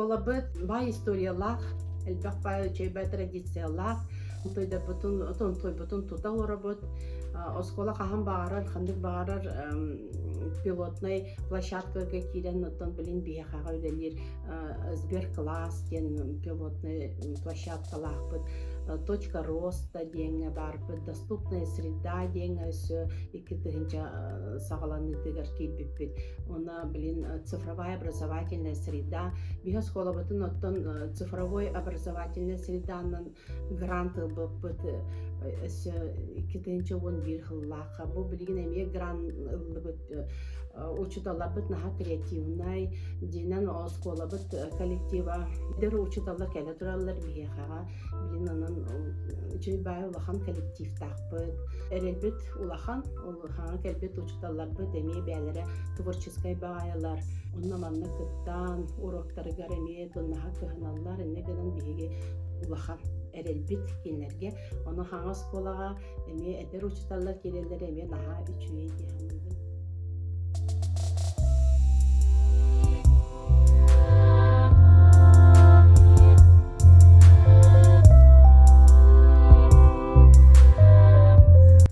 Оскуолабыт баай историялаах, элбэх баай үчүгэй традициялаах, тойдорбутун, тойбутун тута олоробут. Оскуола хаһан баҕарар, ханнык баҕарар пилотнай площадкаларга киирэн, оттон билин биһиэхэҕэ үлэлиир Сберкласс диэн пилотнай площадкалаахпыт, Точка роста диэҥҥэ баарбыт, Доступная среда диэҥҥэ өссө 2000 саҕаланыытыгар киирбиппит. Уонна билин цифровая образовательная среда. Биһи оскуолабытын оттон цифровой образовательная среданан грант ылбыппыт өссө 2011 сыллаахха. Бу билигин эмиэ грант ыллыбыт. Учууталларбыт наһаа креативнай, дьиҥинэн оскуолабыт коллектива эдэр учууталлар кэлэ тураллар биһиэхэҕэ. Билин онон үчүгэй баай улахан коллективтаахпыт. Эрэлбит улахан, улахаҥа кэлбит учууталларбыт эмиэ бэйэлэрэ творческай баҕайылар. Онно-манна кыттан, уруоктарыгар эмиэ наһаа кыһаналлар. Инньэ гынан биһиги улахан эрэлбит кинилэргэ. Ону хаҥа оскуолаҕа эмиэ эдэр учууталлар киирэллэрэ эмиэ наһаа үчүгэй дии саныыбын.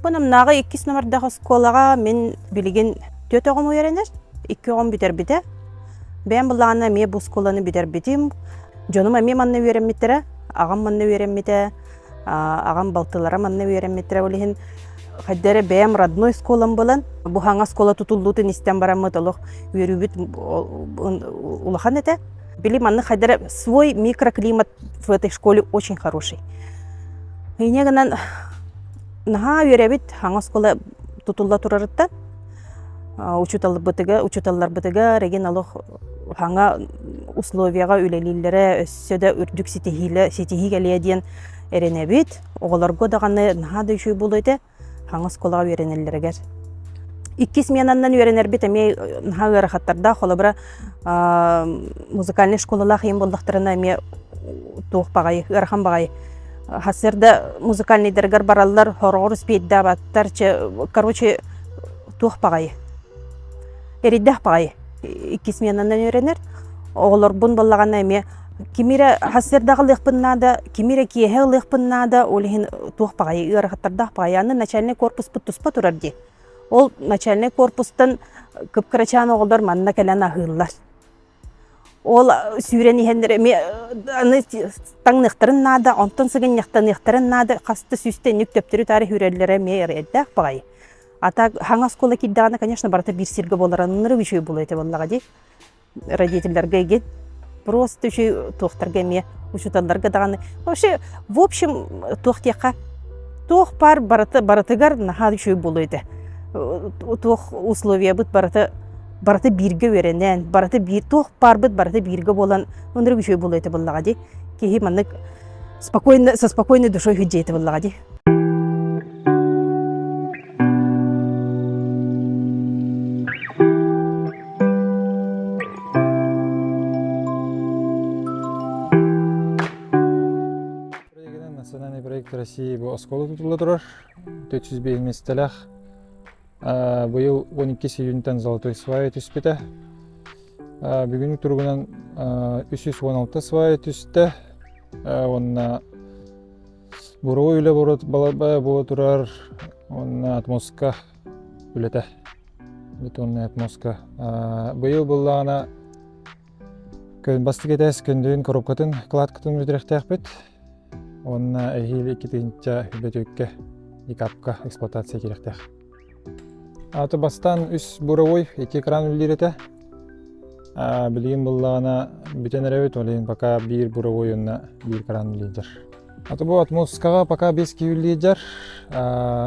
Бу Намнааҕы иккис номердаах оскуолаҕа мин билигин түөрт оҕом үөрэнэр, икки оҕом бүтэрбитэ. Бэйэм былаана эмиэ бу оскуоланы бүтэрбитим. Дьонум эмиэ манна үөрэммиттэрэ, аҕам манна үөрэммитэ, аҕам балтылара манна үөрэммиттэрэ. Ол иһин хайда эрэ бэйэм родной школам буолан, бу хаҥа школа тутуллуутун истэн бараммыт олох үөрүүбүт улахан этэ. Били манны хайда эрэ свой микроклимат в этой школе очень хороший. Инньэ гынан наһаа үөрэбит хаҥа оскуола тутулла турарыттан учууталларбытыгар учууталларбытыгар эгин олох хаҥа условияҕа үлэлииллэрэ өссө да үрдүк ситиһиилэ ситиһии кэлиэ диэн эрэнэбит. Оҕолорго даҕаны наһаа да үчүгэй буолуо этэ хаҥа оскуолаҕа үөрэнэллэригэр. Икки сменаннан үөрэнэрбит эмиэ наһаа ыарахаттардаах. Холобура, музыкальнай школалаах ийэм буоллахтарына эмиэ туох баҕайы, ыарахан баҕайы. Сарсыарда музыкальнайдарыгар бараллар, хороҕор успейдаабаттар, короче, туох баҕайы. Эрийдэх баҕайы. Икки сменанан үөрэнэр. Оҕолорбун буоллаҕына эмиэ кими эрэ сарсыардаҕа ылыахпын наада, кими эрэ киэһэ ылыахпын наада, ол иһин туох баҕайы ыарахаттардаах баҕайы. Аны начальнай корпуспут туспа турар дии. Ол начальнай корпустан кып-кырачаан оҕолор манна кэлэн аһыыллар. Ол сүүрэн иһэннэр эмиэ аны таҥныахтарын наада, онтон сыгынньахтаныахтарын наада, хаста сүүстэ инник төптөрү-таары сүүрэллэрэ эмиэ эрэйдээх баҕайы. А так хаҥас оскуола киирдэҕинэ, конечно, барыта биир сиргэ буолара ынырык үчүгэй буолуо этэ буоллаҕа дии. Родителлэргэ игин просто үчүгэй туохтарга эмиэ учууталларга даҕаны вообще в общем туох диэххэ туох баар барыта барытыгар наһаа үчүгэй буолуо этэ. Туох условиябыт барыта барыта бииргэ үөрэнэн, барыта биир туох баарбыт барыта бииргэ буолан ынырык үчүгэй буолуо этэ буоллаҕа дии. Киһи маннык спокойно со спокойной душой сылдьыа этэ буоллаҕа дии. Проегынан национальный проект России бу оскуола тутулла турар. 405 миэстэлээх. Быйыл 12 июньтан золотой свая түспүтэ. Бүгүнү туругунан 316 свая түстэ. Уонна Буруй үлэ буола турар уонна атмоска үлэтэ. Бетонная отмостка. Быйыл буллаҕына бастакы этээс көндүрүн коробкатын кладкатын бүтүрэхтээхпит. Уонна эһиил 2 бөтүккэ икапка эксплуатация киирэхтээх. Аты бастаан үс буровой икки экран үллиир этэ. Билигин буллаҕына бүтэн эрэбит, ол иһин пока биир буровой уонна биир кран үллиир. Аты бу отмузкаҕа пока биэс киһи үллиир.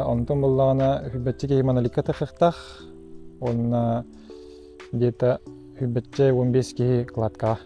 Онтон буллаҕына хүббэччи киһи моноликка тахыахтаах. Уонна где-то хүббэччэ 15 киһи кладкаҕа.